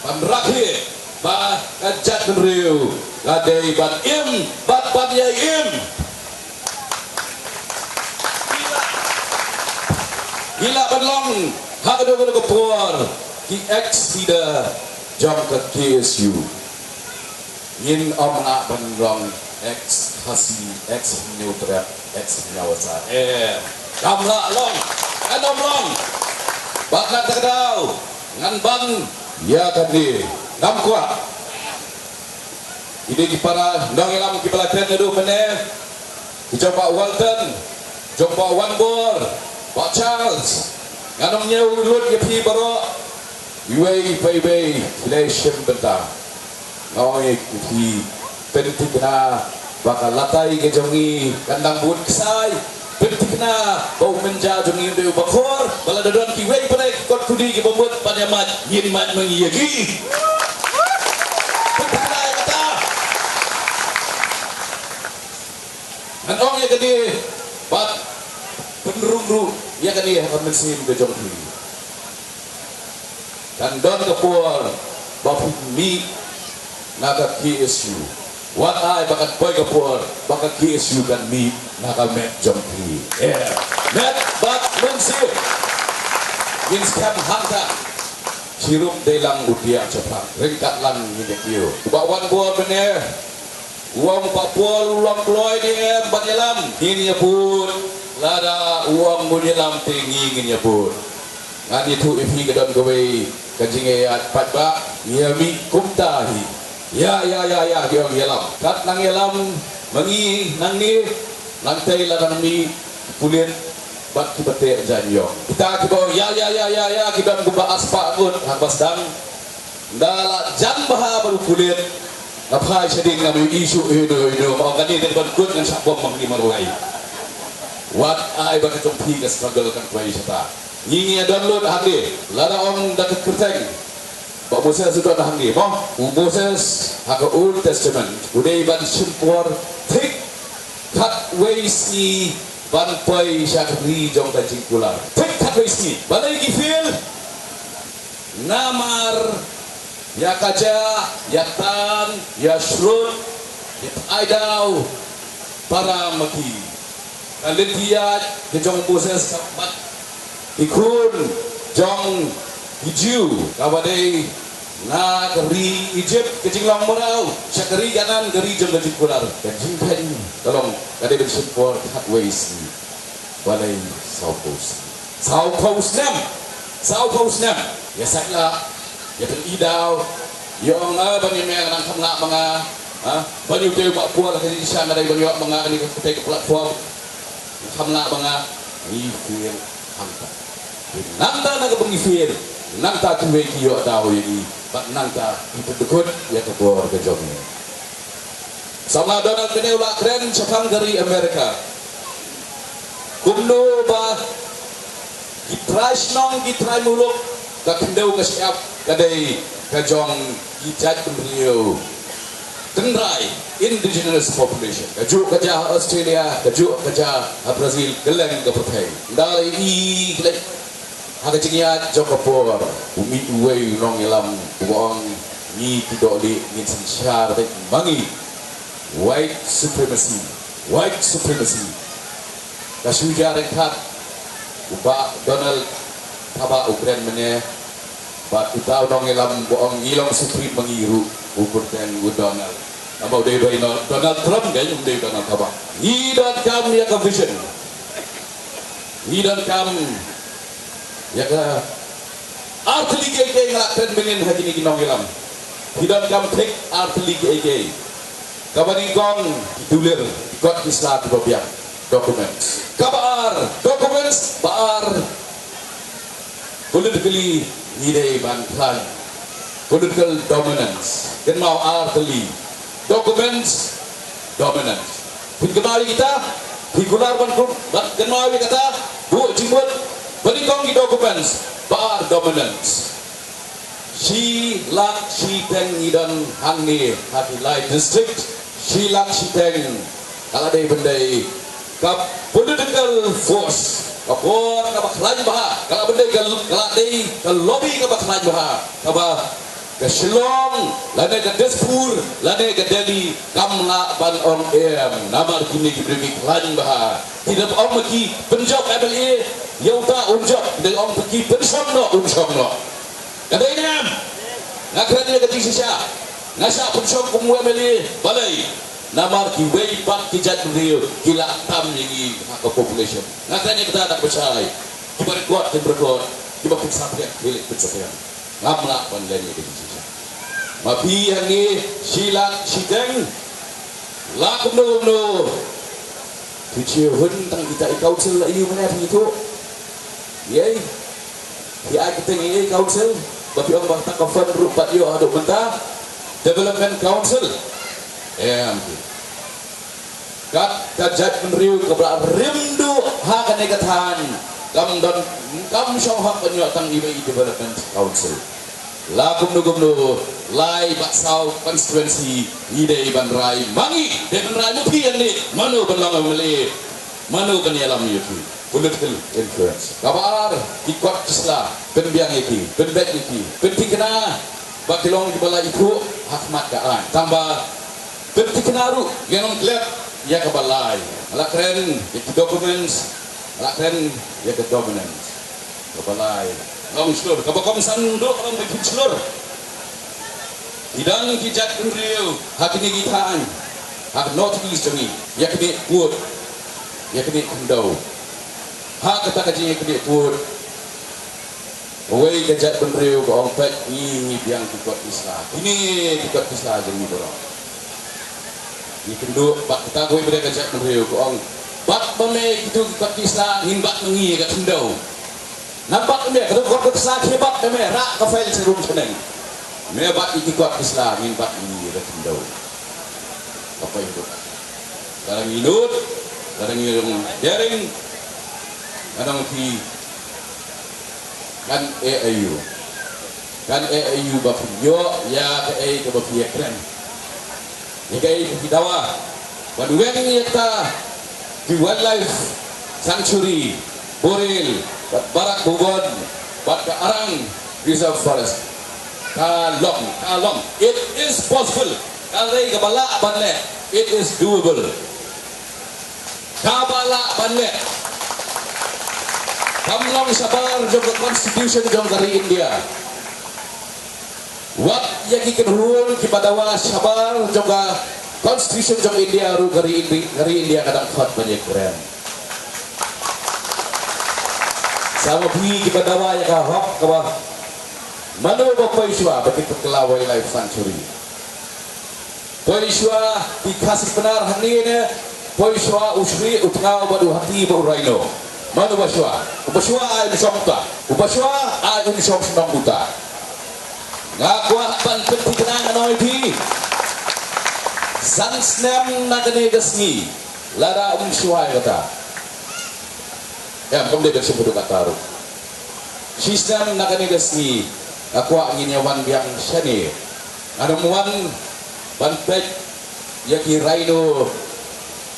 ban rakhe ba ka jaitbynriew ka dei ban im bad ban ïai im. Ngi lah ban long ha kano kano ka por ki ex leader jong ka K S U. Ngin ym lah ban long ex Khasi, ex Hynñiewtrep, ex Hynñiewwasa. Eh, kam lah long, kan ym long. Bad na kata ka daw ngan ban ïa kane, ngam kwah. Kine ki para nongïalam kiba la kren naduh mynne, ki jong Bah Walton, jong Bah Wanbor, Bah Charles, ngan ym ñiew lut ïa phi baroh, iwei pa iwei ki la shim bynta. Nga ong ïa phi, pynthikna ba ka latai ka jong ngi kan dang bud ksai. Pynthikna ba u mynja jong ngi u dei uba khor, ba lada don kiwei pat ki kot kudi kiba mut ban ïa mad, ngin mad ma ngi ïa ki. Pynthikna ïa kata. Ngan ong ïa kane bad pynrung ruh ïa kane ha ka mynsiem ka jong phi. Kan don ka por ba phin mih na ka K S U. Wat ai ba kan poi ka por ba ka K S U kan mih na ka met jong phi. Eh, met bad mynsiem. Ngin skhem hangta. Chirup dei lang u diah chaphrang. Ryngkat lang ngin ïa kiew. Bah Wanbor mynne. U ong Bah Paul u long kloi, dei em ban ïalam? Ngin ïa bud. Lada u ong un ïalam te ngi ngin ïa bud. Ngan ïathuh ïa phi, ka don kawei ka jingïaid paidbah, ngi ïa mih kumta hi. Ïa, ïa, ïa, ïa, ki ong ïalam. Kat nang ïalam ma ngi nangne, nangta lada nang mih pulit bad kiba teh jaiñ ïong. Kita kiba ong ïa, ïa, ïa, ïa, ïa, ki don kumba arspah ngut haba sdang. Ynda la jan bha bad u pulit, nga phai shadien, ngam ïohi shuh ïano ïano. Ma ong kane, kane ban kut ngan shah bom ma ngi marwei. Wat ai ba ka jong phi ka struggle kan poi shata. Ngi ngi ïa don lut hangne. Lada ong da ka kyrteng Bah Moses u don hangne, mo? U Moses ha ka Old Testament u dei ban shim por thik khatwei sngi ban poi sha ka ri jong ka jingkular. Thik khatwei sngi. Balei ki fail? Namar ïa ka jia, ïa tan, ïa shrut, ïa ai daw para ma ki. Ka lynti ïaid ka jong u Moses ka bad ki khun jong ki Jiw kaba dei na ka ri Ijipt, ka jinglong mraw sha ka ri Kanaan, ka ri jong ka jingkular. Ka jingkheiñ ka long ka dei ban shim por khatwei sngi. Balei sawphew snem? Sawphew snem. Sawphew snem. Ïa sait lah. Ïa pyni daw. Ïa ong, ah, ban ïa me nang kham lah ma nga. Ha? Ban ïa u tei u Bah Paul ha ka jingshisha nga dei ban ïoh ma nga kane ka, ka tei ka platform. Kham lah ma nga. Ngi fail hangta. Nangta na kaba ngi fail, nangta kiwei ki ïoh daw ïa ngi. Bad nangta ki pyndkut ïa ka bor ka jong ngi. Samla Donald mynne u la kren shaphang ka ri Amerika. Kumno ba ki trai shnong, ki trai muluk, ka khyndew ka shyiap ka dei ka jong ki jaitbynriew. Tynrai, indigenous population. Kajuh ka jia ha Australia, kajuh ka jia ha Brazil, kylleng ka pyrthei. Ynda la i, i, i, ha ka jingïaid jong ka por, u mih uwei u nongïalam, uba ong, ngi ki dohlieh ngin synshar beit ma ngi. White supremacy, white supremacy. Ka shu jia ryngkat, u Bah Donald Thabah u kren mynne, bad uta u nongïalam ba ong ngi long supreme ma ngi ruh, u kyrteng u Donald. Namar u dei u Donald Trump, dei um dei u Donald Thabah. Ngi donkam ïa ka vision. Ngi donkam ïa ka ar tylli kiei kiei nga la kren mynnin ha kine ki nongïalam. Ngi donkam thik ar tylli kiei kiei. Kaba nyngkong, ki dulir, ki kot ki sla kiba biang. Documents. Kaba ar, documents, ba ar. Politically, ngi dei ban khlaiñ. Political dominance. Kynmaw ar tylli. Documents, dominance. Phin kynmaw ïa kita, phin kular ban kum, ban kynmaw ïa kata, buh jingmut, ba nyngkong ki documents, ba ar dominance. Shi lak shiteng ngi don hangne ha ki lai district, shi lak shiteng ka la dei ban dei ka political force, ka bor kaba khlaiñ bha, ka la ban dei ka, ka la dei ka lobby kaba khlaiñ bha, kaba ka Shillong lane ka Dispur lane ka Delhi kam lah ban ong em, namar kine ki briew ki khlaiñ bha. Ki da ong ma ki pynjop M L A ïa uta un jop, da ong ma ki pynshong noh un shong noh. Ka dei ne em? Nga kren ïa ka jingshisha. Nga shah pynshong kum u M L A balei? Namar kiwei pat ki jaitbynriew ki la tam ïa ngi ha ka population. Nga kren ïa kata da ka pynshai. Kiba record kin record, kiba pynsaphriang ki leh pynsaphriang. Ngam lah ban len ïa ka jingshisha. Ma phi hangne shi lak shiteng, la kumno kumno. Phi shu hun tang ita i council la ïa u mynne phi tu. Ïa i. Phi ai kyrteng ïa i council ba phi ong ba tang ka fund ruh pat ïoh haduh mynta. Development Council. Em. Kat ka jaitbynriew kaba la rim duh ha kane ka thaiñ kam don, kam shong hok ban ïoh tang iwei i Development Council. La kumno kumno, lai bad saw constituency ngi dei ban rai ma ngi, dei ban rai ma phi hangne, mano ban long M L A, mano ban ïalam ïa phi. Political influence. Kaba ar, ki kot ki sla, pynbiang ïa ki, pynbeit ïa ki, pynthikna ba ki long kiba la ithuh ha khmat ka aiñ. Tangba pynthikna ruh ngan ym klet ïa kaba lai. Nga la kren ïa ki documents, nga la kren ïa ka dominance. Kaba lai, long shlur, kaba kongsan ruh long ba phin shlur. Ki don ki jaitbynriew ha kine ki thaiñ, ha ka North East jong ngi, ïa kane kut, ïa kane khyndew. Ha kata ka jingïakynduh kut, uwei ka jaitbynriew ka ong, peit, ngi, ngi biang ki kot ki sla. Kine ki kot ki sla jong ngi baroh. Ngi kynduh bad kata kawei pat ka jaitbynriew ka ong, bad ba me kito ki kot ki sla ngin bat ma ngi ïa ka khyndew. Namar ba me ka kot ki sla ki bat ba me, rah ka file sha rum shaneng. Me bat ïa ki kot ki sla ngin bat ma ngi ïa ka khyndew. Ka poi ruh. Lada ngi nud, lada ngi long daring, ngan ong ïa phi, kan eh aiu. Kan eh aiu ba phin ïoh ïa kaei kaba phi ïakren. Ïa kaei ba phi dawa. Ban weng ïa kita ki wildlife sanctuary, Borel, bad Barak Bhuban, bad ka Arang Reserve Forest. Ka long, ka long. It is possible. Ka dei kaba lah ban leh. It is doable. Kaba lah ban leh. Kam long shabar jong ka constitution jong ka ri India. Wat ïa ki kynhun kiba dawa shabar jong ka constitution jong India ruh ka ri Indi-, ka ri India ka dang khot ban ïakren. Sa ma phi kiba dawa ïa ka hok kaba, mano ba poi shuwa ba ki pynkylla wildlife sanctuary. Poi shuwa ki Khasi Pnar hangne ne, poi shuwa u shrieh, u tngaw bad u hati bad u rhino. Mano ba shuwa? Uba shuwa ai un shong uta. Uba shuwa ai un shong shnong uta. Nga kwah ban pynthikna, nga ong ïa phi. San snem na kane ka sngi. Lada um shuwa ïa kata. Em, kam dei ban shim haduh katta ruh. Shisnem na kane ka sngi, nga kwah ngin ïa wan biang shane. Ngan ym wan ban peit ïa ki rhino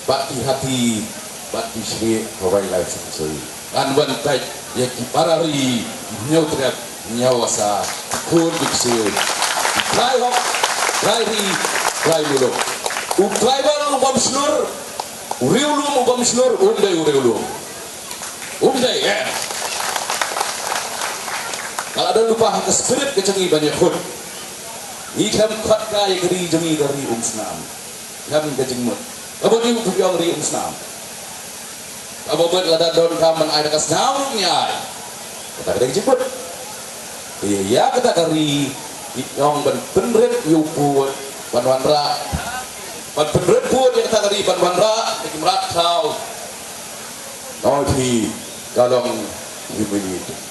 bad ki hathi bad ki shrieh ha Wildlife Sanctuary. Ngan wan peit ïa ki para ri, hynñiew trep, hynñiew wasa, khun ki ksuid, ki trai hok, trai ri, trai muluk. U tribal u bym shlur, u riewlum u bym shlur, um dei u riewlum. Um dei, eh. Ka la don lypa ha ka spirit ka jong ngi ban ïakhun. Ngi khlem khot ka ïa ka ri jong ngi ka ri umsnam. Khlem ka jingmut. Ka bad ngi u pynïong ri umsnam. Ka bad lada don ka ban ai da ka snam ngi ai. Kata ka dei ka jingmut. Ïa, ïa kata ka ri ngi ong ban pynrit ïa u pud ban wanrah. Ban pynrit pud ïa kata ka ri ban wanrah ïa ki mrad khaw. Ngi phi ka long humiliated.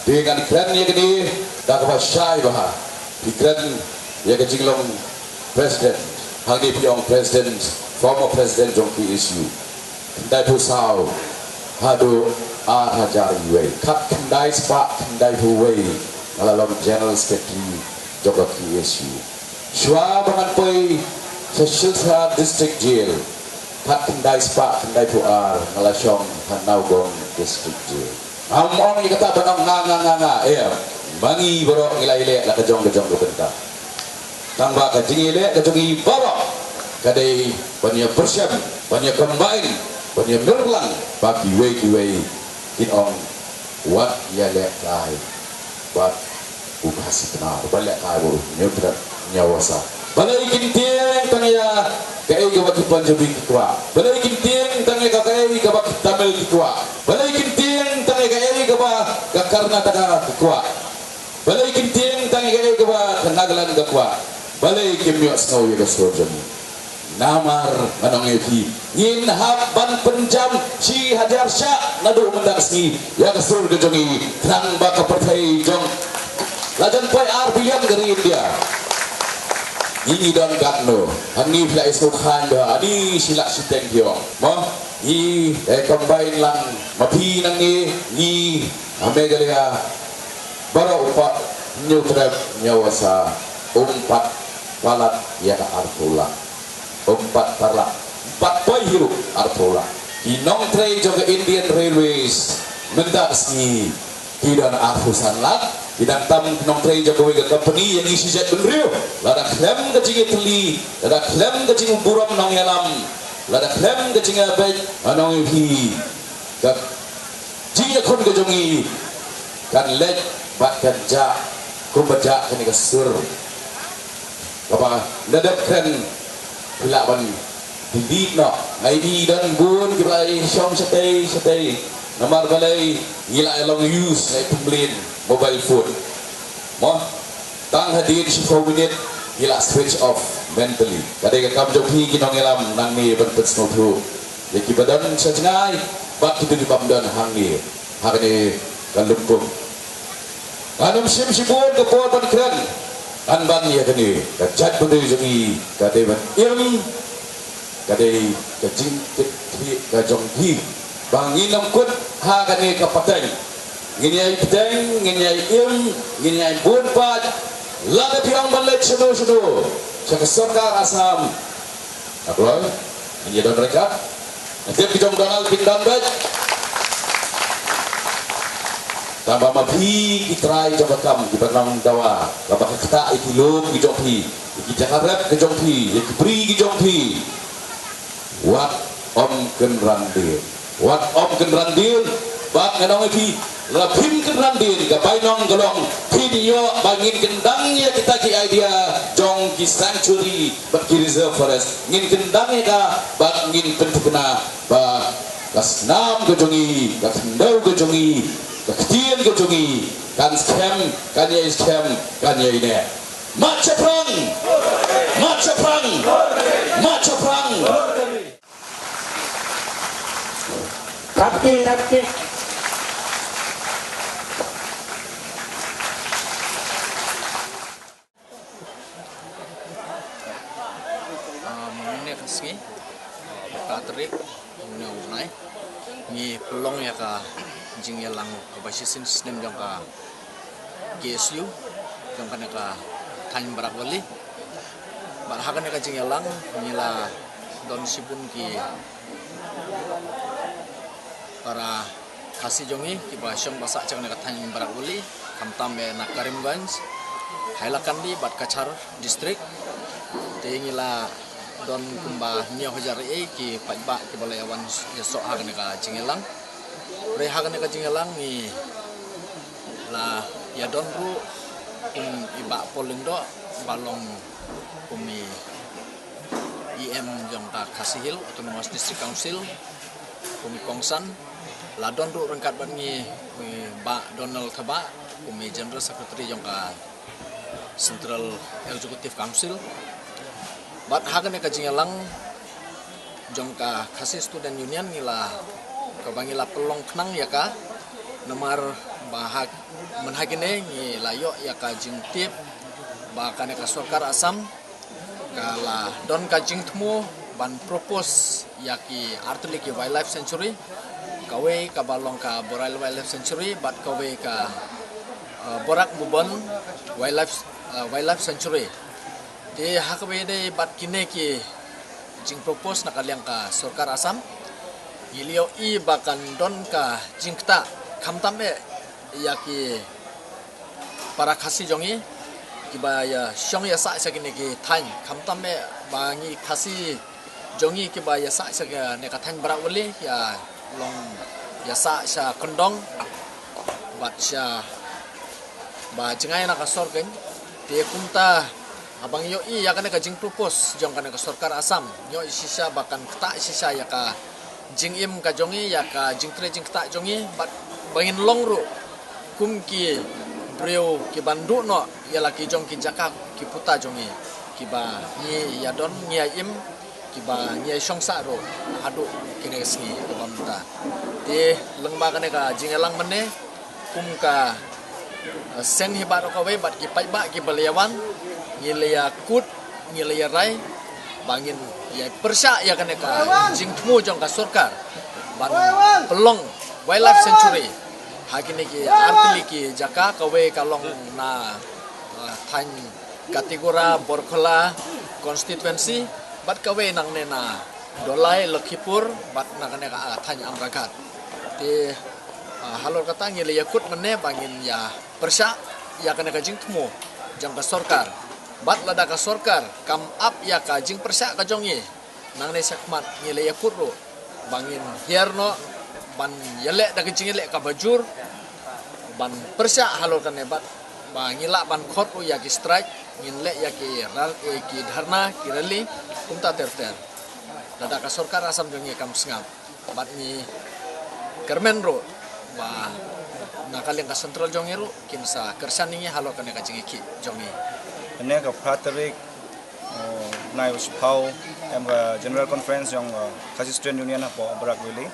Te ngan kren ïa kane da kaba shai bha. Phi kren ïa ka jinglong president. Hangne phi ong president, former president jong K S U. Khyndai phew saw haduh ar hajar wei. Khatkhyndai spah khyndai phew wei nga la long general secretary jong ka K S U. Shuwa ba ngan poi sha Silchar District Jail, khatkhyndai spah khyndai phew ar nga la shong ha Nowgong District Jail. Ngam ong ïa kata ban ong nga, nga, nga, nga, eh, ma ngi baroh ngi la ïaleh la ka jong ka jong ka bynta. Tangba ka jingïaleh ka jong ngi baroh ka dei ban ïa pyrshang, ban ïa combine, ban ïa mirlang ba kiwei kiwei kin ong wat ïalehkai bad u Khasi Pnar, wat lehkai bad u Hynñiewtrep Hynñiewasa. Balei kin tieng tang ïa kaei kaba ki Punjabi ki kwah? Balei kin tieng tang ïa kaei kaba ki Tamil ki kwah? Balei kin tieng tang ïa kaei kaba ka Karnataka ki kwah? Balei kin tieng tang ïa kaei kaba ka Nagaland ka kwah? Balei kim ïohsngew ïa ka sur jong ngi? Namar ngan ong ïa phi, ngin hap ban pynjam shi hajar shah naduh mynta ka sngi ïa ka sur ka jong ngi, khnang ba ka pyrthei jong la jan poi ar billion ka ri India. Ngi, ngi don katno? Hangne phi la ïohsngew khan ba ani shi lak shiteng ki ong. Mo, ngi, eh, combine lang ma phi nangne, ngi ha Meghalaya baroh u Hynñiewtrep Hynñiewasa um pat palat ïa ka arphew lak. Um pat palat, um pat poi hi ruh arphew lak. Ki nongtrei jong ka Indian Railways mynta ka sngi ki don arphew san lak. Ki dang tam ki nongtrei jong kawei ka company, ïa ngi shi jait bynriew. Lada khlem ka jingïatylli, lada khlem ka jingburom nongïalam, lada khlem ka jingïabeit, ngan ong ïa phi, ka jingïakhun ka jong ngi kan leit bad kan jah kumba jah kane ka sur. Kaba nga dep kren phi lah ban delete noh. Nga i don bun kiba la shong shatei shatei. Namar balei? Ngi la long use na i pynblin mobile phone. Mo, tang hadien shiphew minit ngi la switch off mentally. Ka dei ka kam jong phi ki nongïalam nangne ban pynsngewthuh ïa kiba don sha jngai bad kito ki bym don hangne ha kane ka lympung. Ngan ym shim shibun ka por ban kren. Ngan ban ïa kane ka jaitbynriew jong ngi ka dei ban im, ka dei ka jingkit khlieh ka jong phi ba ngin ym kut ha kane ka pateng. Ngin ïai pateng, ngin ïai im, ngin ïai bun paid. Lada phi ong ban leit shano shano sha ka sorkar Assam, nga kloi, ngin ïa don ryngkat. Nga tip ki jong Donald kin don beit. Tangba ma phi ki trai jong ka kam, kiba nang dawa, kaba ka ktah ïa ki lum ki jong phi, ïa ki jaka rep ki jong phi, ïa ki bri ki jong phi. Wat ym kynran dien. Wat ym kynran dien. Bad ngan ong ïa phi, lada phim kynran dien, ka bainong ka long phin ïoh ba ngin kyndang ïa kita ki idea jong ki sanctuary bad ki reserve forest. Ngin kyndang ïa ka bad ngin pynthikna ba ka snam ka jong ngi, ka khyndew ka jong ngi, ka ktien ka jong ngi kan skhem, kan ïai skhem, kan ïai neh. Mat shaphrang! Mat shaphrang! Mat shaphrang! Rapki, rapki. Ah, mynne ka sngi, ah, ka tarik, mynne u bnai, ngi pynlong ïa ka jingïalang kaba shisien snem jong ka K S U, jong kane ka thaiñ Barak Valley. Bad ha kane ka jingïalang ngi la don shibun ki para Khasi jong ngi kiba shong ba sah sha kane ka thaiñ Barak Valley, khamtam eh na Karimganj, Hailakandi bad Cachar district. Te ngi la don kumba hynñiew hajar ei ki paidbah kiba la ïa wan ïasoh ha kane ka jingïalang. Hynrei ha kane ka jingïalang ngi la ïa don ruh kum i Bah Paul Lyngdoh ba long kum i E M jong ka Khasi Hills Autonomous District Council, kum i kongsan. La don ruh ryngkat bad ngi i Bah Donald Thabah kum i General Secretary jong ka Central Executive Council. Bad ha kane ka jingïalang jong ka Khasi Student Union ngi la, kaba ngi la pynlong khnang ïa ka, namar ba ha, mynha kine ngi la ïoh ïa ka jingtip ba kane ka sorkar Assam ka la don ka jingthmu ban propose ïa ki artylli ki wildlife sanctuary, kawei kaba long ka Borai Wildlife Sanctuary bad kawei ka uh, Borak Bubon Wildlife uh, Wildlife Sanctuary. Te ha kaba ïadei bad kine ki jingpropose na ka liang ka sorkar Assam, ngi la ïohi ba kan don ka jingktah khamtam eh ïa ki para Khasi jong ngi kiba ïa shong ïa sah sha kine ki thaiñ, khamtam eh ba ngi Khasi jong ngi kiba ïa sah sha kane ka thaiñ Barak Valley ïa long ïa sah sha kyndong bad sha ba jngai na ka sor kein. Te kumta haba ngi ïohi ïa kane ka jingpropose jong kane ka sorkar Assam, ngi ïohi shisha ba kan ktah shisha ïa ka jingim ka jong ngi, ïa ka jingtrei jingktah jong ngi, bad ba ngin long ruh kum ki briew ki ban duh noh ïa la ki jong ki jaka ki puta jong ngi kiba ngi ïa don, ngi ïa im, kiba ngi ïa shong sah ruh haduh kine ki sngi kiba mynta. Te lyngba kane ka jingïalang mynne kum ka uh, seng hi baroh kawei bad ki paidbah kiba la ïa wan, ngi la ïa kut, ngi la ïa rai ba ngin ïa pyrshah ïa kane ka jingthmu jong ka sorkar ban pynlong wildlife sanctuary ha kine ki artylli ki jaka, kawei ka long na uh, thaiñ Katigora Borkhola constituency bad kawei nangne na Dolai Lakhipur bad na kane ka uh, thaiñ Amraghat. Te uh, halor kata ngi la ïa kut mynne ba ngin ïa pyrshah ïa kane ka jingthmu jong ka sorkar. Bad lada ka sorkar kam ap ïa ka jingpyrshah ka jong ngi, nangne shakhmat ngi la ïa kut ruh ba ngin hiar noh ban ïaleh da ka jingïaleh kaba jur ban pyrshah halor kane bad ba ngi lah ban khot ruh ïa ki strike, ngin leh ïa ki ral, ïa ki dharna, ki rally kumta ter ter. Lada ka sorkar Assam jong ngi kam sngap bad ngi kyrmen ruh ba na ka liang ka central jong ngi ruh kin sa kyrshan ïa ngi halor kane ka jingïakhih jong ngi. Kane ka phra tarik, uh, nai u shiphaw em ka general conference jong uh, Khasi Student Union hapoh Barak Valley.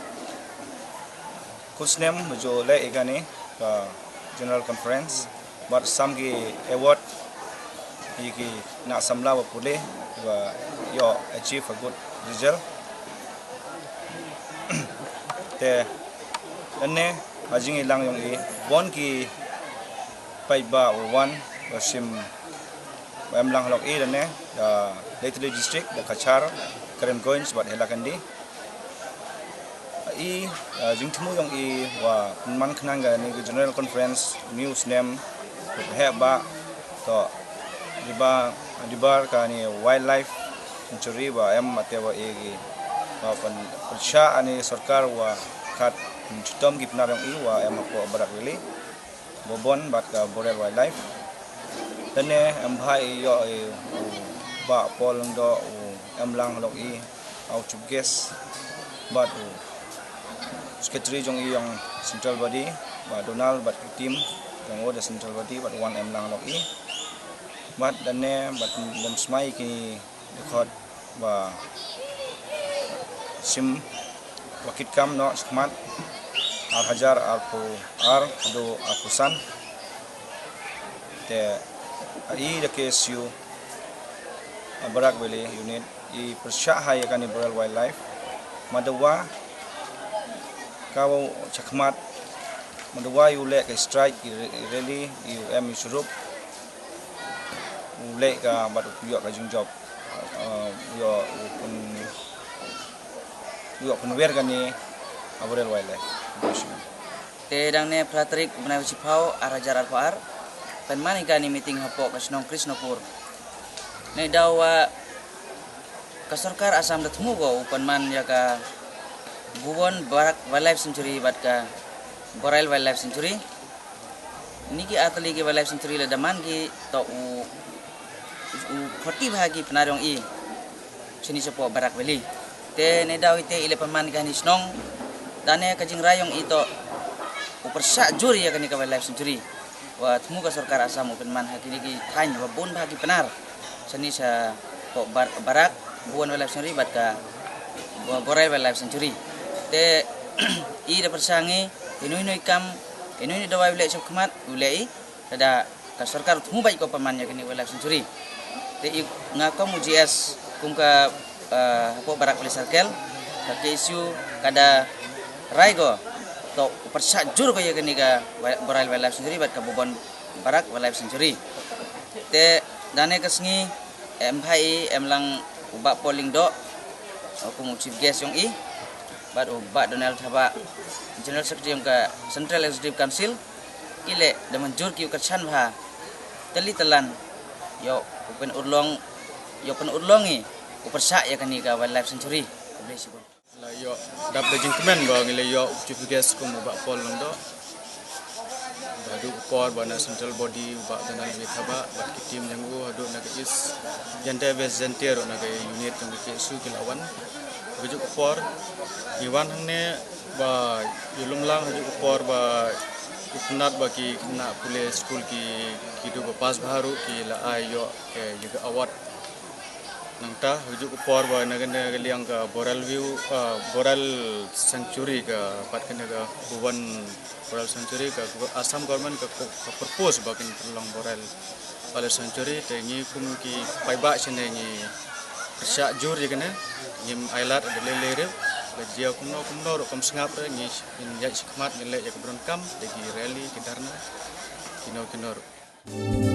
Kut snem ba ju leh ïa kane ka general conference bad sam ki award ïa ki na samla ba pule ba ïoh achieve a good result. Te lane ha jingïalang jong i bun ki paidbah ba wan ba shim ba em lang halok i lane da Laitladi district, da Cachar, Karimganj bad Hailakandi. I uh, jingthmu jong i wa man khnang kane ka general conference ni u snem heh ba to diba dibar kane wildlife sanctuary wa em ate wa e ki wa pyrshah ani sorkar wa kat chitom ki pynarong i wa em hapoh Barak Valley, Bobon bad ka Borai Wildlife. Tane em bha i ïoh i u Bah Paul Lyngdoh u em lang halok i, u chief guest bad u secretary jong i jong central body, Bah Donald bad ki team jong u da central body bad wan em lang halok i. Bad tane bad bym smai ki dkhot ba shim ba kit kam noh shakhmat ar hajar arphew ar haduh arphew san. Te i da K S U Barak Valley unit i pyrshah ha ïa kane Borai Wildlife. Madawa ka wa shakhmat, madawa i u leh ka strike, i rally, i u em i surup, u leh ka bad u ïoh ka jingjop. Uh, yo, open, yo, open wer kani Boreal Wildlife. Te dang ne phra tarik u bnai ba shiphew ar hajar arphew ar, pynman ïa kani meeting hapoh ka shnong Krishnapur. Ne daw wa ka sorkar Assam da thmu ko u pynman ïa ka Bhuban Barak Wildlife Sanctuary bad ka Boreal Wildlife Sanctuary. Ni ki artylli ki Wildlife Sanctuary la daman ki to u u forty bha ki pnar yong i. Sini shapoh Barak Valley. Te ne daw ite ile pynman kani shnong. Dane ka jingrai yong i to u pyrshah jur ïa kani ka Wildlife Sanctuary. Wa thmu ka sorkar Assam u pynman ha kini ki thaiñ wa bun bha ki pnar. Sini shapoh Bar-, Barak, Bhuban Wildlife Sanctuary bad ka Bo-, Boreal Wildlife Sanctuary. Te i da pyrshah ngi, inu inu i kam, inu inu dawai u leh shop khmat, u leh i, tada ka sorkar thmu bad ko pynman ïa kani Wildlife Sanctuary. Te i nga kam u G S kum ka, eh, hapoh Barak Valley Circle, ka K S U ka da rai ko to u pyrshah jur ko ïa kani ka wi-, Boreal Wildlife Sanctuary bad ka Bhuban Barak Wildlife Sanctuary. Te dane ka sngi em bha i em lang u Bah Paul Lyngdoh, uh, kum u chief guest yong i, bad u Bah Donald Thabah, General Secretary yong ka Central Executive Council, ki le da mynjur ki u kyrchan bha tylli tylan yo u pynurlong, yo pynurlong i u pyrshah ïa kani ka Wildlife Sanctuary. Khublei shibun. La ïoh dap da jingkmen ba ngi la ïoh u chief guest kum u Bah Paul Lyngdoh. Ba haduh ka por ba na central body u Bah Donald Thabah bad ki team jong u haduh na ka East Jaintia, West Jaintia ruh na ka unit jong ka K S U ki la wan. Haduh ka por ngi wan hangne ba ïalum lang haduh ka por ba u khynnah ba ki khynnah pule skul ki, ki duh ba pass bha ruh ki la ai ïoh ka, ïa ka award. Nangta haduh ka por ba na ka, na ka liang ka Boreal View, ah, Boreal Sanctuary ka, pat kane ka Bhuban Boreal Sanctuary ka, ka Assam government ka, ka, ka propose ba kin pynlong Boreal Wildlife Sanctuary. Te ngi kum ki paidbah shane ngi pyrshah jur ïa kane, ngim ailad da lei lei ruh. Ba jia kumno kumno ruh kam sngap ruh ngi, ngin ïaid shakhmat, ngin leh ïa ka bynta kam da ki rally, ki dharna, kino kino ruh.